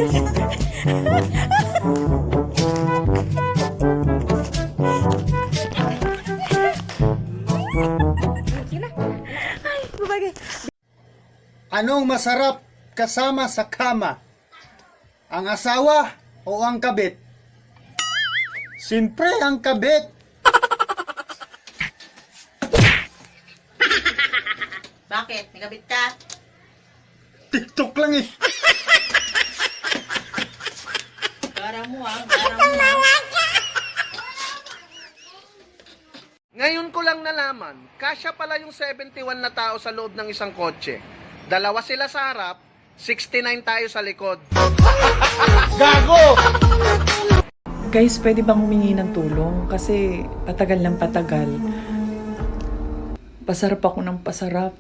Ay, babagay. Anong masarap kasama sa kama? Ang asawa o ang kabit? Siyempre ang kabit. Bakit? May kabit ka? TikTok lang eh. Gara mo ah. Gara mo ah. Ngayon ko lang nalaman, kasya pala yung 71 na tao sa loob ng isang kotse. Dalawa sila sa harap, 69 tayo sa likod. Gago! Guys, pwede bang humingi ng tulong? Kasi patagal ng patagal. Pasarap ako ng pasarap.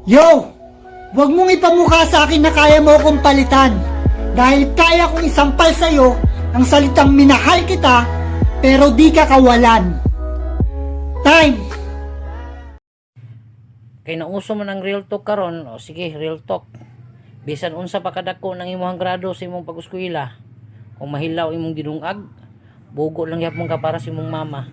Yo! Huwag mong ipamukha sa akin na kaya mo akong palitan. Dahil kaya kong isampal sa'yo ang salitang minahal kita, pero di ka kawalan. Time! Kay nauso man ang real talk karon, o sige, real talk. Bisan unsa pa kadako ng imong grado sa imong pag-eskwela, kung mahilaw imong gidungag, bugo lang gyapon ka para sa imong mama.